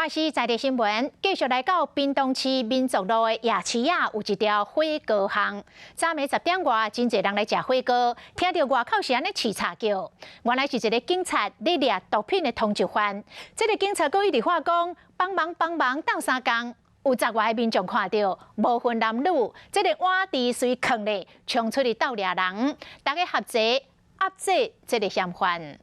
華視在地新聞繼續來到屏東市民族路的夜市仔，有一條火鍋巷。早暝10點外，真濟人來食火鍋，聽著外口是按呢飼吵叫，原來是一个警察咧掠毒品的通緝犯。這个警察閣一直喊講幫忙幫忙鬥相共，有十外个民眾看著，無分男女，這个碗佇隨囥咧，衝出去鬥掠人，大家合齊壓制這个嫌犯。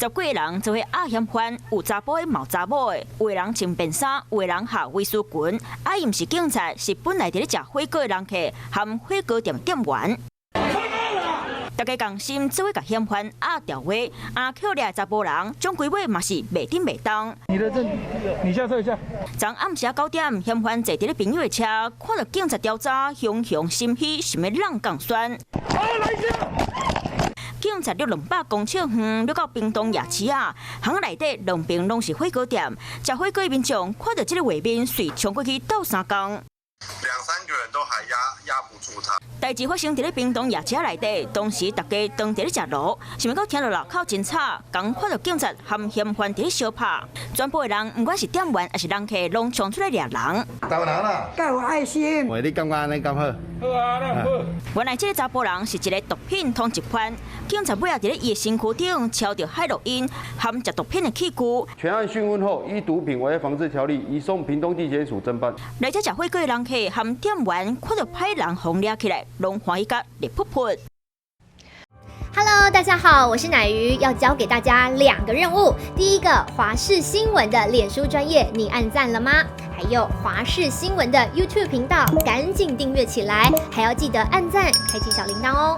十幾个人做伙押嫌犯，有查埔的，嘛有查某的，有的人穿便衫，有的人下威斯裙。啊，伊毋是警察，是本來佇咧食火鍋的人客，和火鍋店店員。大家仝心做伙共嫌犯押調位，啊，扣掠查埔人，總規尾嘛是袂振袂動。你的證，你下車一下。昨暗時9點，嫌犯坐佇咧朋友的車，看著警察調查，雄雄心虛，想欲挵鋼栓。警察掠200公尺遠，掠到屏東夜市仔，巷內底兩邊攏是火鍋店，食火鍋的民眾看著這个畫面，隨衝過去鬥相共。兩三個人都還壓不住他。代誌發生佇咧屏東夜市仔內底，當時大家當佇咧食爐，想欲到聽著內口真吵，剛看著警察和嫌犯佇咧相拍，全部的人毋管是店員抑是人客，攏衝出來掠人。台灣人啦，較有愛心。喂，你感覺按呢敢好？好啊，那好。原來這个查埔人是一个毒品通緝犯，警察尾仔佇咧伊的身軀頂抄著海洛因含食毒品的器具。全案訊問後，依毒品危害防治條例移送屏東地檢署偵辦。來遮食火鍋的人客和店員看著歹人予掠起來，攏歡喜甲熱噗噗。 Hello，大家好，我是奶魚，要交給大家兩個任務。第一個，華視新聞的臉書專頁，你按讚了嗎？還有華視新聞的 YouTube 頻道，趕緊訂閱起來，還要記得按讚，開啟小鈴鐺哦。